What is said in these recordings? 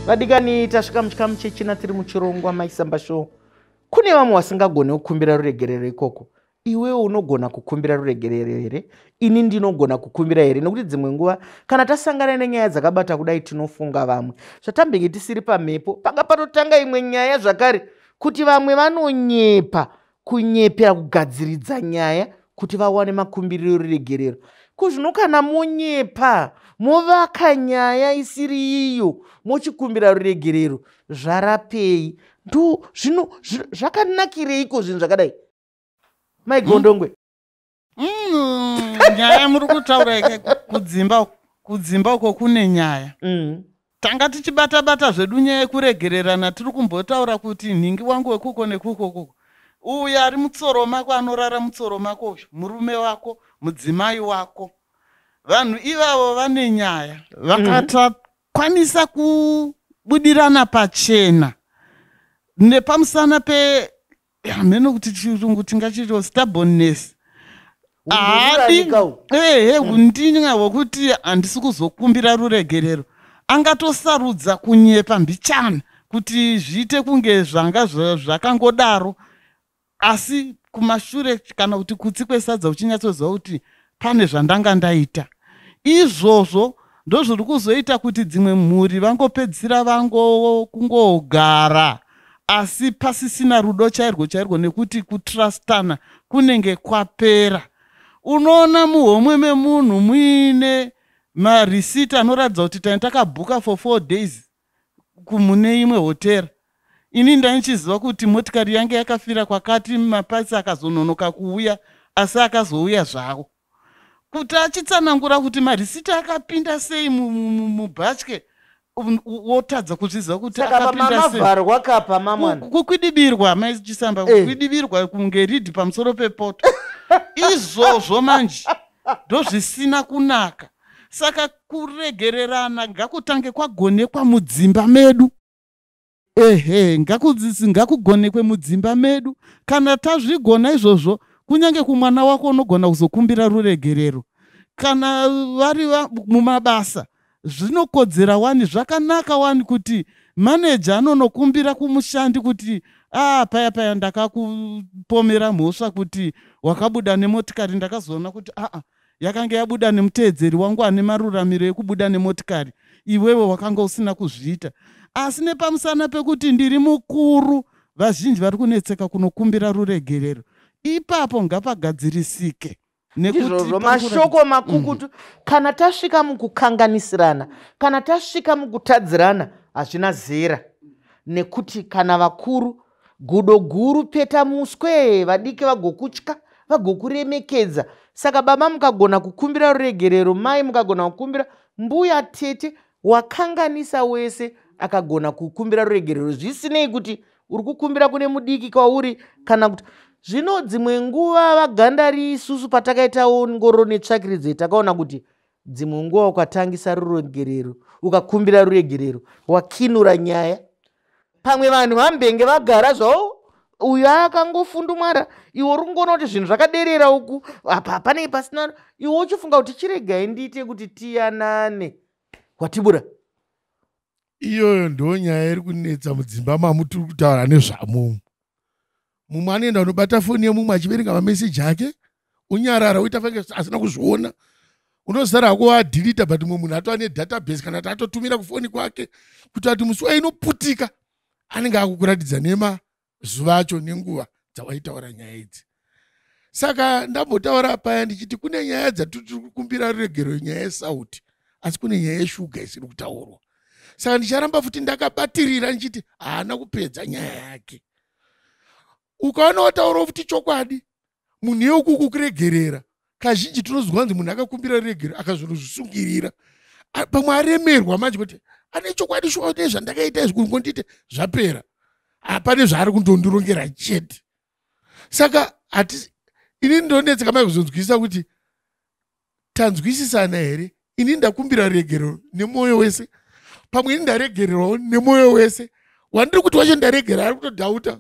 Vadikani, tasvika muchikamu chechina tiri muchirongwa Maisamba Show. Kune vamwe vasingagoni kukumbira ruregerero ikoko. Iwewe unogona kukumbira ruregerero here? Ini ndinogona kukumbira here? Nekuti dzimwe nguva kana tasangana nenyaya dzakabata kudai tinofunga vamwe. Zvatambenge tisiri pamhepo, panga patotanga imwe nyaya zvakare kuti vamwe vanonyepa, kunyepera kugadziridza nyaya kuti vawane makumbiriro ruregerero. Kuzvino kana monyepa, movaka nyaya isiri iyo, mochikumbira ruregerero, zvarapei? Ndo zvino zvakanakireiko zvinhu zvakadai? Mai Gondongwe. Nyaya muri kutaura kudzimba uko kune nyaya. Tanga tichibata-bata zvedu nyaya yekuregererana, tiri kumbotaura kuti nhingi wangu wekuko nekuko kuko. Uyu ari mutsoro mako, anorara mutsoro mako uyu, murume wako, mudzimai wako. Vanhu ivavo vane nyaya. Vakatakwanisa kubudirana pachena nepamusana pe hameno kuti chirungu tingachiti stubbornness. Haadi ehe, hundinya hwekuti handisi kuzokumbira ruregerero. Angatosarudza kunyepa mbichana kuti zviite kunge zvanga zvakangodaro, asi kumashure kana kuti kutsi kwesadza uchinyatsoziva kuti pane zvandanga ndaita. Izvozvo ndozviri kuzoita kuti dzimwe mhuri vangopedzisira vangokungogara asi pasisina rudo chairwo chairwo, nekuti kutrustana kunenge kwapera. Unoona muhomwe memunhu muine marisiti anoratidza kuti tani takabhuka for 4 days kumune imwe hotera. Ini ndaichiziva kuti motikari yange yakafira kwakati, mapatsi akazononoka kuuya, asi akazouya zvawo. Kuti achitsanangura kuti marisiti akapinda sei mubhatye, wotadza kuzviziva kuti akapinda sei. Mavharwa mamwana. Kukwidibirwa, Mai Chisamba, kukwidibirwa kunge ridhi pamusoro pepoto. Izvozvo manje ndozvisina kunaka. Saka kuregererana ngakutange kwagonekwa mudzimba medu. Ehe, ngakugonekwe mudzimba medu. Kana tazvigona izvozvo, kunyange kumwana wako unogona kuzokumbira ruregerero. Kana vari mumabasa, zvinokodzera wani, zvakanaka wani kuti maneja anonokumbira kumushandi kuti paya paya ndakakupomera mhosva kuti wakabuda nemotikari, ndakazoona kuti yakanga yabuda nemuteedzeri wangu ane maruramiro ekubuda nemotikari, iwewe wakanga usina kuzviita. Asi nepamusana pekuti ndiri mukuru, vazhinji vari kunetseka kunokumbira ruregerero. Ipapo ngapagadzirisike. Ndizvozvo mashoko makukutu. Kana tasvika mukukanganisirana, kana tasvika mukutadzirana, hazvina zera. Nekuti kana vakuru, gudo guru peta muswe, vadiki vagokutya, vagokuremekedza. Saka baba mukagona kukumbira ruregerero, mai mukagona kukumbira, mbuya, tete, wakanganisa wese akagona kukumbira ruregerero, zvisinei kuti uri kukumbira kune mudiki kwauri kana kuti zvino dzimwe nguva vagandari isusu patakaitawo ngoro netsvakiridzo takaona kuti dzimwe nguva ukatangisa ruregerero, ukakumbira ruregerero, wakinura nyaya. Pamwe vanhu vambenge vagara zvavo, uyu akangofundumwara, iwe uri kungoona kuti zvinhu zvakaderera uku, apa panei pasina, iwe uchifunga kuti chiregai ndiite kuti tiyanane, watibura. Iyoyo ndo nyaya iri kunetsa mudzimba mamutiri kutaura nezvamo. Mumwe anoenda unobata foni yemumwe achiverenga mameseji ake, unyarara uita fange asina kuzviona. Unozara hako wadhilita, but mumwe munhu atova nedatabase kana kuti atotumira kufoni kwake kuti ati musi wainoputika anenge akukuratidza nemazuva acho nenguva dzawaitaura nyaya idzi. Saka ndambotaura paya ndichiti kune nyaya dzatiri kukumbira ruregero, nyaya yesauti, asi kune nyaya yeshuga isiri kutaurwa. Saka ndicharamba futi ndakabatirira ndichiti haana kupedza nyaya yake. Ukaona wataurawo futi chokwadi, munhu yeuku kukuregerera. Kazhinji tinozwa kunzi munhu akakumbira ruregero akazonozvisungirira, pamwe aremerwa manje kuti ane chokwadi shuwa nezvandakaita izvi, kungondite zvapera, hapane zvaari kundondirongera chete. Saka ini ndonetseka mai kuzonzwisisa kuti tanzwisisana here. Ini ndakumbira ruregero nemwoyo wese, pamwe ini ndaregererwawo nemwoyo wese. Wandiri kuti wacho ndaregera ari kutodhauta.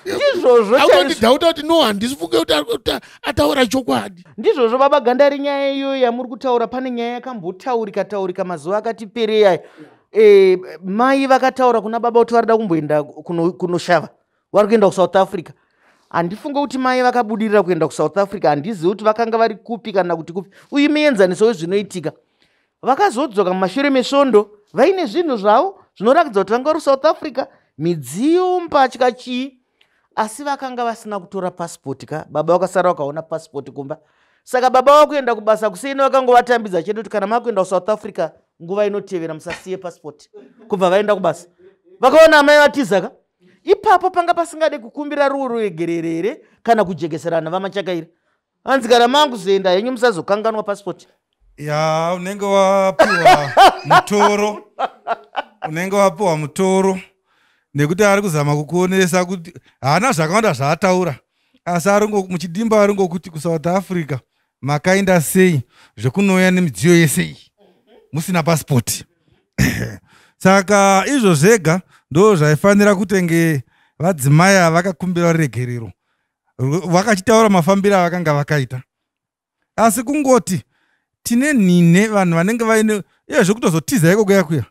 Ndizvozvo. Akutondidhauta kuti no, handisi funge kuti ataura chokwadi. Ndizvozvo baba Gandari, nyaya iyoyo yamuri kutaura, pane nyaya yakambotaurika taurika mazuva akati perei aya. Mai vakataura kuna baba kuti varida kumboenda kunoshava, vari kuenda kuSouth Africa. Handifunge kuti mai vakabudirira kuenda kuSouth Africa, handizivi kuti vakanga vari kupi kana kuti kupi. Uyu muenzaniso wezvinoitika. Vakazodzoka mumashure mesvondo vaine zvinhu zvavo zvinoratidza kuti vanga vari South Africa, midziyo, mbatya, chii, asi vakanga vasina kutora pasipoti ka. Baba vakasara vakaona pasipoti kumba. Saka baba vakuenda kubasa kuseni vakangovatambidza chete kuti kana makuenda kuSouth Africa nguva inotevera musasiye pasipoti. Kubva vaenda kubasa vakaona amai vatiza ka. Ipapo panga pasingade kukumbira ruregerero here kana kujekeserana vaMachakaire. Hanzi kana manguzoenda henyu musazokanganwa pasipoti. Ya, unenge wapiwa mutoro, unenge wapiwa mutoro nekuti ari kuzama kukuonesa kuti haana zvakawanda zvaataura, asi muchidimba ari ngokuti kuSouth Africa makaenda sei zvekunouya nemidziyo yese iyi musina pasipoti. Saka izvo zvega ndo zvaifanira kutenge vadzimai ava vakakumbira ruregerero, vakachitaura mafambiro avakanga vakaita. Asi kungoti tine nine vanhu vanenge vaine iye zvekutozotiza iko kuya kuya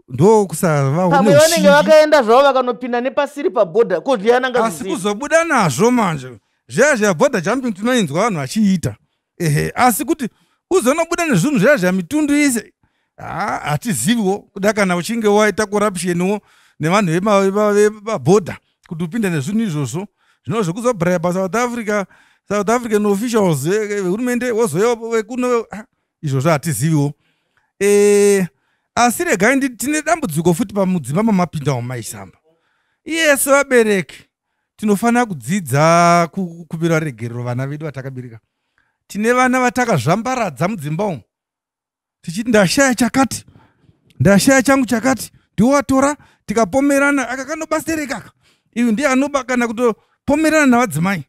ndokusava pamwe vanenge vakaenda zvavo vakanopinda nepasiri pabhodha ko zviyananga. Asi kuzobuda nazvo manje zviya zviya border jumping tinoinzwa vanhu vachiita, ehe, asi kuti uzonobuda nezvinhu zviya zviya mitundu ise hatiziviwo kuda kana uchinge waita corruptionwo nevanhu vemabhodha kuti upinde nezvinhu izvozvo. Zvino zvekuzobribe South Africa, South African officials vehurumende, wozouya vekuno, izvozvo hatiziviwo. Asi regai, tine dambudziko futi pamudzimba mamapinda mumaisamba. Iye sevabereki tinofanira kudzidza kukumbira regerero vana vedu vatakabereka. Tine vana vatakazvambaradza mudzimba umu tichiti ndashaya chakati, ndashaya changu chakati, ndiwatora, tikapomerana aka kanobaserekaka iyu ndiye anoba, kana kutopomerana navadzimai,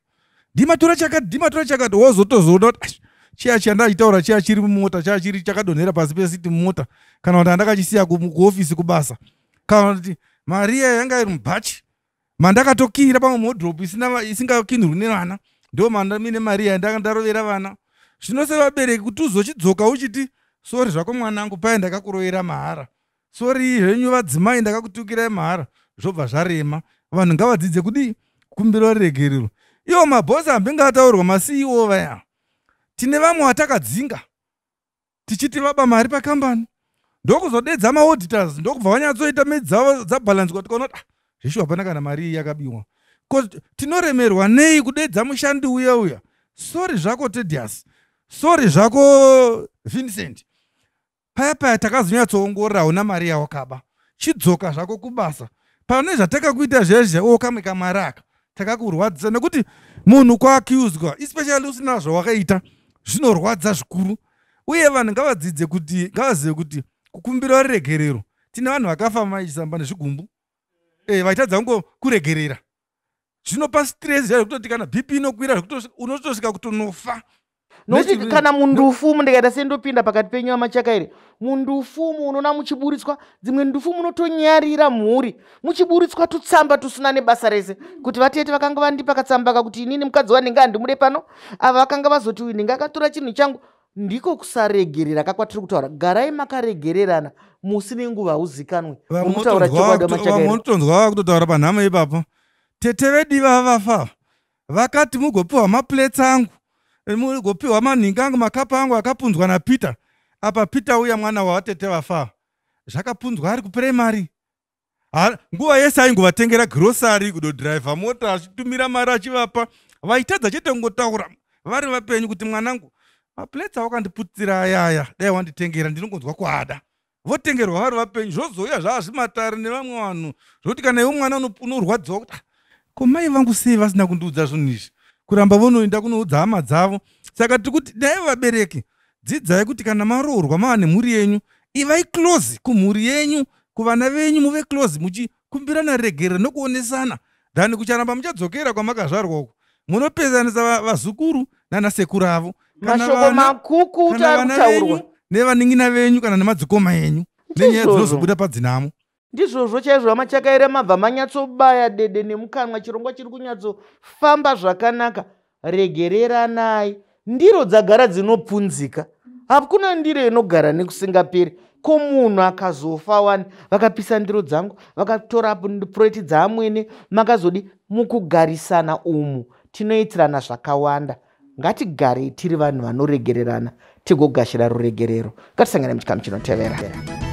ndimatora chakati, ndimatora chakati. Wozotozoona kuti chiya chandachitaura chiya chiri mumota, chiya chiri chakadonhera pasi pesiti mumota, kana kuti andakachisiya kuofisi kubasa, kana kuti mari iya yanga iri mubhachi mandakatokiyira pamwe muwardrobe isingakinurwi nevana, ndo mine mari iya ndanga ndarovera vana. Zvino sevabereki kuti uzochidzoka uchiti sorry zvako mwanangu, pai ndakakurovera mahara, sorry zvenyu vadzimai, ndakakutukirai mahara, zvobva zvarema. Vanhu ngavadzidze kudii? Kukumbira ruregerero. Iwo mabhosi ambinge ataurwa, maCEO vaya, tine vamwe vatakadzinga tichiti vaba mari pakambani, ndokuzodedza maauditors, ndokubva vanyatsoita medzi dzavo dzabhalanzwa, tikaona kuti zveshuwa hapana kana mari iyi yakabiwa. Ko tinoremerwa nei kudedza mushandi uya uya, sorry zvako Tedious, sorry zvako Vincent, paya paya takazonyatsoongorora hauna mari yawakaba, chidzoka zvako kubasa, pane zvatakakuita zvezve o kamwe kamari aka takakurwadzisa. Nekuti munhu kuaccuswa, especially usina zvawakaita, zvinorwadza zvikuru. Uye vanhu ngavadzidze kuti, ngavazive kuti kukumbira ruregerero, tine vanhu vakafa maisamba nezvigumbu vaitadza kungo kuregerera, zvinopa stress zvekutoti kana BP inokwira, unotosvika kutonofa. Nokuti kana mundufumu, ndikaita sendopinda pakati penyu vaMachakaire, mundufumu unoona muchiburitswa dzimwe ndufu, munotonyarira mhuri muchiburitswa tutsamba tusina nebasa rese, kuti vatete vakanga vandipa katsamba kakuti inini mukadzi wanenge handimude pano, ava vakanga vazoti uyu ndinge akatora chinhu changu. Ndiko kusaregerera kakwatiri kutaura. Garai makaregererana, musi nenguva hauzikanwe. Mukutaura chokwadi, vaMachakaire, unotonzwa vakutotaura panhamo ipapo, tete vedu ivava vafa vakati mugopiwa maplates angu, mugopiwa manhingi angu, makapu angu akapunzwa naPeter. Apa Peter uya mwana wavatete vafa, zvakapunzwa ari kupuraimary. Nguva yese aingovatengera grocery, kudodhiraivha mota achitumira mari achivapa. Vaitadza chete kungotaura vari vapenyu kuti mwanangu, maplates awakandiputira ayaya, dai wanditengera, ndinongonzwa kuada. Votengerwa vari vapenyu, zvozouya zvaazvimatare nevamwe vanhu, zvokuti kana iwe mwana unorwadziwa kuti, "Ah, ko mai vangu sei vasina kundiudza zvinhu izvi?" Kuramba vonoenda kunoudza hama dzavo. Saka tiri kuti dai vabereki dzidzai kuti kana maroorwa mava nemhuri yenyu, ivai close kumhuri yenyu, kuvana venyu, muve close muchikumbirana regerero nokuonesana, than kucharamba muchadzokera kwamakazvarwa uko munopesanisa vazukuru nanasekuru avo. Mashoko makukutu ari kutaurwa. Nevanin'ina venyu kana nemadzikoma enyu nenyaya dzinozobuda padzinamo. Ndizvozvo chaizvo, vaMachakaire, mabva manyatsobaya dede nemukanwa. Chirongwa chiri kunyatsofamba zvakanaka. Regereranai. Ndiro dzagara dzinopunzika, hakuna ndiro inogara nekusingaperi. Ko munhu akazofa wani, vakapisa ndiro dzangu, vakatora pureti dzaamwene, makazodi. Mukugarisana umu tinoitirana zvakawanda. Ngatigarei tiri vanhu vanoregererana, tigogashira ruregerero. Ngatisangane muchikamu chinotevera.